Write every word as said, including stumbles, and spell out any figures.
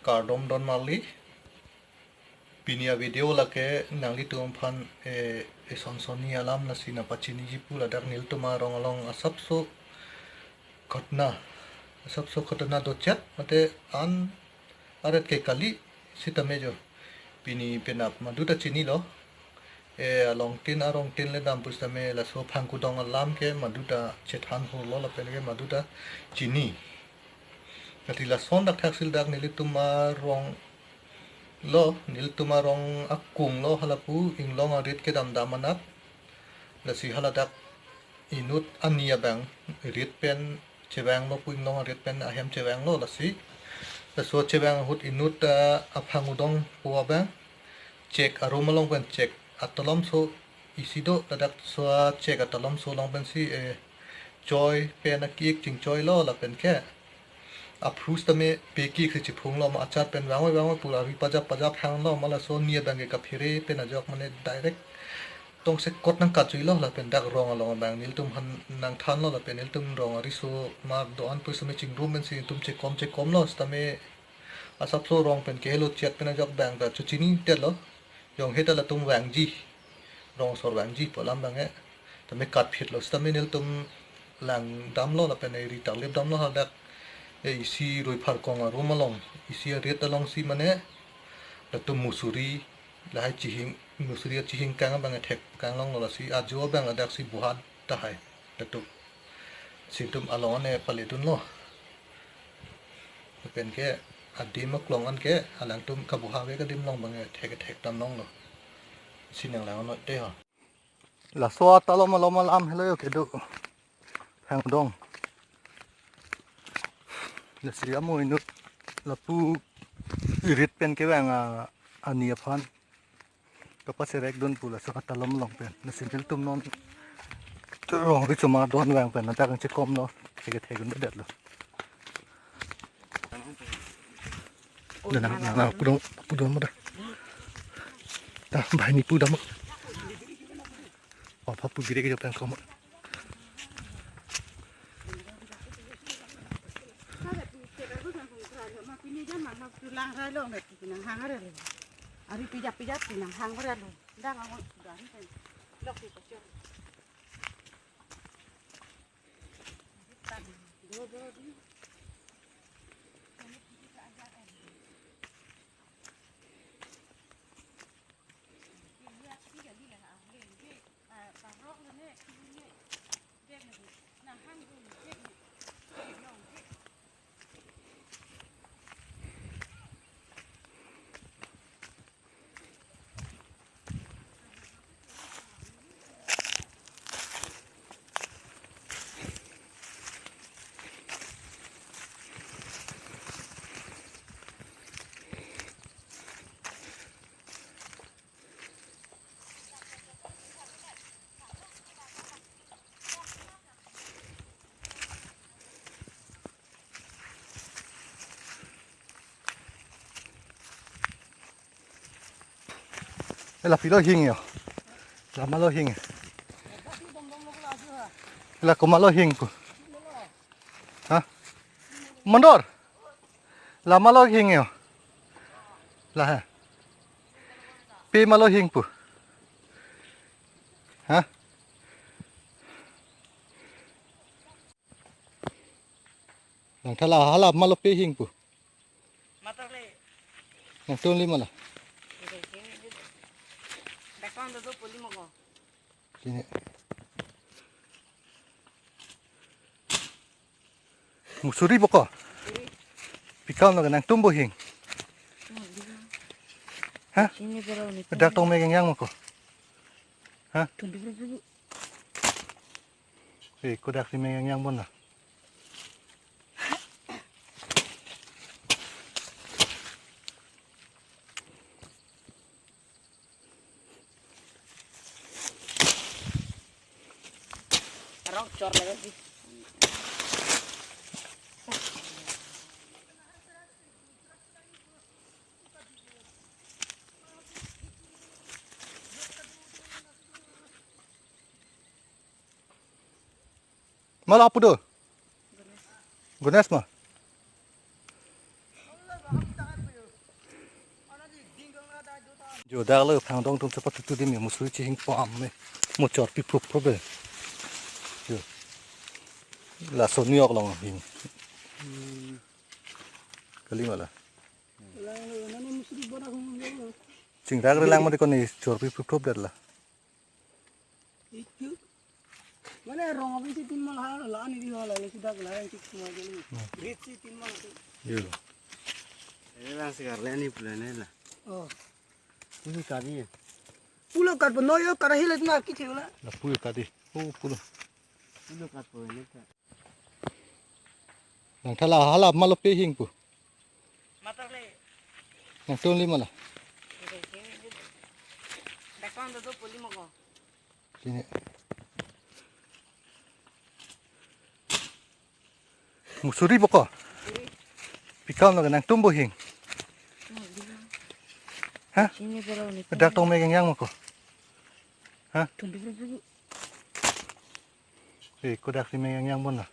Kardom don marli. Pini a-video lake nanglitum aphan, eh, eson sonni alam lasi nangpachiniji pu ladak nelitum arong along asapso ghotona, asapso ghotona dochet mate an aret ke kali sitame jo. Pini penap maduta chinilo. Eh, alongtin arongtin le dam pusitame laso Phangkudong alam ke maduta chethan holo lapen ke maduta chini. Kati lason dak thaksil dak nelitum arong lo, nelitum arong akung lo halapu inglong arit kedam dam anat. Lasi haladak inut ani abang rit pen chevanglo pu inglong arit pen ahem chevanglo lasi. Laso chevang ahut inut, ah, aphangudong pu abang chek arum along pen chek atalomso isi do ladak so chek atalomso along pensi, eh, choi pen aki-ik chingchoilo lapen ke. Aphrus tame pekik si chiphunglo ma achar pen vangoi vangoi pura ri pajap pajap hanglo ma laso ni abang ke kaphere pen ajok mane direct tongsekot nangkachuilo lapen dak rong along abang nelitum aphan nangthanlo lapen nelitum rong ariso mar do-an pusitame chingrum pensi nelitum chekom chekomlo sitame asapso rong pen kehelo chet pen ajok abang ta chuchini tetlo. Jong heta latum vangji. Rong asor vangji pu alam abang eh. Tame katphitlo sitame nelitum lang damlo lapen eri tarlip damlo hadak. Eh, isi rui pharkong arum along. Isi arit alongsi mane. Latum musuri. Lahai chihing, musuri achihing kang abang eh thek kang longlo lasi. Ajo abang adak si buhat tahai. Latum. Situm along ane paledunlo. Lapen ke adim aklong an ke alangtum kabuha ave ke adim along abang eh thek thek dam longlo. Si nanglang noi te ho. Laso atalom alom alam helo yo kedo. Phangdong. Lasi amo inut lapu irit pen kevang a ani aphan. Kapaserek dun pu laso atalom along pen. Lasi nelitum non rong ri chomar don vang pen. Ladak chekomlo. Thek thek un detlo. Dah nang nang nang pudong pudong mo dah. Dah bahini pudong mo. Apa pu gire ke japan komo. Ari pijap pijap pinang hang beralo. Dang angon sudah ni kan. Lok di kocok. Eh, la pilo hing yo. La malo hing. La ko malo hing pu. Ha? Mandor. La malo hing yo. La ha. Pe malo hing pu. Ha? Nang thala hala malo pe hing pu. Matok le. Nang tun li mala. Dakang do do poli mo ko. Sini. Musuri boko. Pikam lo nang tumbo hing. Ha? Ini bro ni. Dak tong megang yang mako. Ha? Tunggu dulu, dulu. Eh, kodak si megang yang bon lah. Arong chor lagi sih. Malo apu do? Ganesh ma? Jo, dak lo phangdong atum chepatutu dimi, musuri chihing pam me. Mo chorpi prup prup be. Jo. Laso niok long hing. Kali ma la. Chingrak relang mati koni chorpi prup prup det la. Itu. Mane rong abin si tin mal ha la ni di ha la le sudah la yang cik semua jadi. Rit si tin mal tu. Yo. Ini lang segar le ni pula ni la. Oh. Ini kari. Pulo kat bono yo karahi le na ki theu la. La pulo kari. Oh, pulo. Pulo kat bono ka. Nang thala hala malo pe hing pu. Matar le. Nangtum li ma la. Dakang do do poli mo ko. Sini. Musuri boko. Pikam lo nangtum bo hing. Ha? Ini pero ni. Dak tong megang yang mo ko. Ha? Tundu dulu. Eh, kodak si megang yang bon la.